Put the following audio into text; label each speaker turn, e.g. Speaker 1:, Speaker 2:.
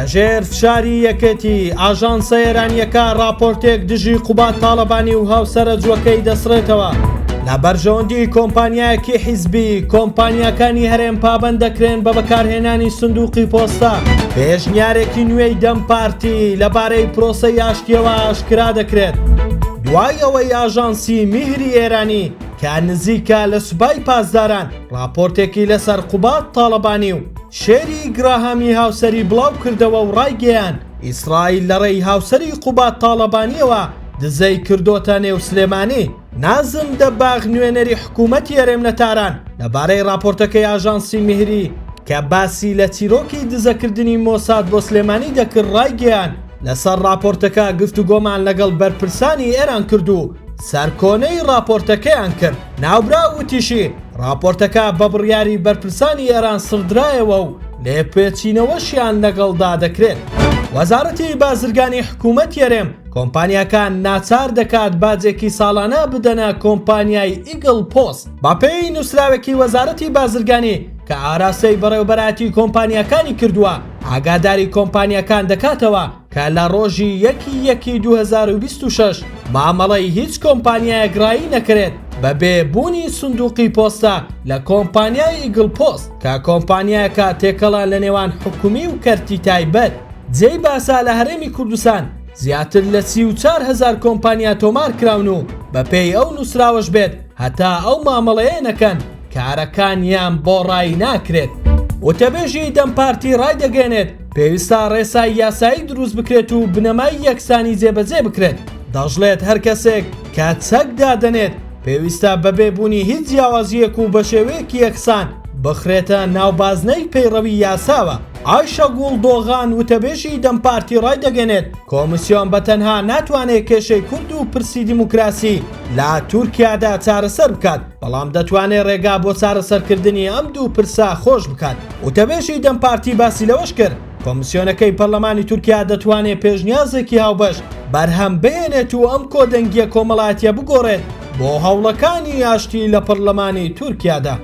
Speaker 1: لەژێر فشاری یەکێتی، ئاژانسە ئێرانییەکە ڕاپۆرتێک دژی قوباد تاڵەبانی و هاوسەرە جووەکەی دەسڕێتەوە. لە بەرژەوەندی کۆمپانیایەکی حیزبی، کۆمپانیاکانی هەرێم پابەند دەکرێن بە بەکارهێنانی سندوقی پۆستە. پێشنیارێکی نوێی دەم پارتی لەبارەی پرۆسەی ئاشتییەوە ئاشکرا دەکرێت. دوای ئەوەی ئاژانسی میهری ئێرانی کە نزیکە لە سوپای پاسداران ڕاپۆرتێکی لەسەر قوباد تاڵەبانی و شێری گراهامی هاوسەری بڵاو کردەوە و ڕایگەیاند، ئیسرائیل لەڕێی هاوسەری قوباد تاڵەبانییەوە دزەی کردۆتە نێو سلێمانی. نازم دەباغ نوێنەری حکوومەتی هەرێم لە تاران لەبارەی ڕاپۆرتەکەی ئاژانسی میهری کە باسی لە چیرۆکی دزەکردنی مۆساد بۆ سلێمانی دەکرد ڕایگەیاند، لەسەر ڕاپۆرتەکە گفتوگۆمان لەگەڵ بەرپرسانی ئێران کرد و سەرکۆنەی ڕاپۆرتەکەیان کرد. ناوبراو وتیشی، ڕاپۆرتەکە بە بڕیاری بەرپرسانی ئێران سڕدرایەوە و لێپێچینەوەشیان لەگەڵدا دەکرێت. وەزارەتی بازرگانی حکوومەتی هەرێم کۆمپانیاکان ناچار دەکات باجێکی ساڵانە بدەنە کۆمپانیای ئیگڵ پۆست. بەپێی نووسراوێکی وەزارەتی بازرگانی کە ئاراستەی بەڕێوەبەرایەتی کۆمپانیاکانی کردووە، ئاگاداری کۆمپانیاکان دەکاتەوە کە لە ڕۆژی یەکی یەکی 2026 مامەڵەی هیچ کۆمپانیایەک ڕایی نەکرێت بەبێ بوونی سندوقی پۆستە لە کۆمپانیای ئیگڵ پۆست کە کۆمپانیایەکە تێکەڵە لە نێوان حکومی و کەرتی تایبەت. جێی باسە لە هەرێمی کوردستان زیاتر لە 34 هەزار کۆمپانیا تۆمار کراون و بەپێی ئەو نووسراوەش بێت هەتا ئەو مامەڵەیە نەکەن کارەکانیان بۆ ڕایی ناکرێت. وتەبێژی دەم پارتی ڕایدەگەیەنێت، پێویستە ڕێسای یاسایی دروست بکرێت و بنەمای یەکسانی جێبەجێ بکرێت، دەشڵێت هەر کەسێک کە چەک دادەنێت پێویستە بەبێ بوونی هیچ جیاوازییەک و بەشێوەیەکی یەکسان بخرێتە ناو بازنەی پەیڕەوی یاساوە. ئایشەگوڵ دۆغان وتەبێژی دەم پارتی ڕایدەگەنێت، کۆمیسیۆن بە تەنها ناتوانێت کێشەی کورد و پرسی دیموکراسی لە تورکیادا چارەسەر بکات، بەڵام دەتوانێت ڕێگا بۆ چارەسەرکردنی ئەم دوو پرسە خۆش بکات. وتەبێژی دەم پارتی باسی لەوەش کرد، کۆمیسیۆنەکەی پەرلەمانی تورکیا دەتوانێت پێشنیازێکی هاوبەش بەرهەم بهێنێت و ئەم کۆدەنگییە کۆمەڵایەتییە بگۆڕێت بۆ هەوڵەکانی ئاشتی لە پەرلەمانی تورکیادا.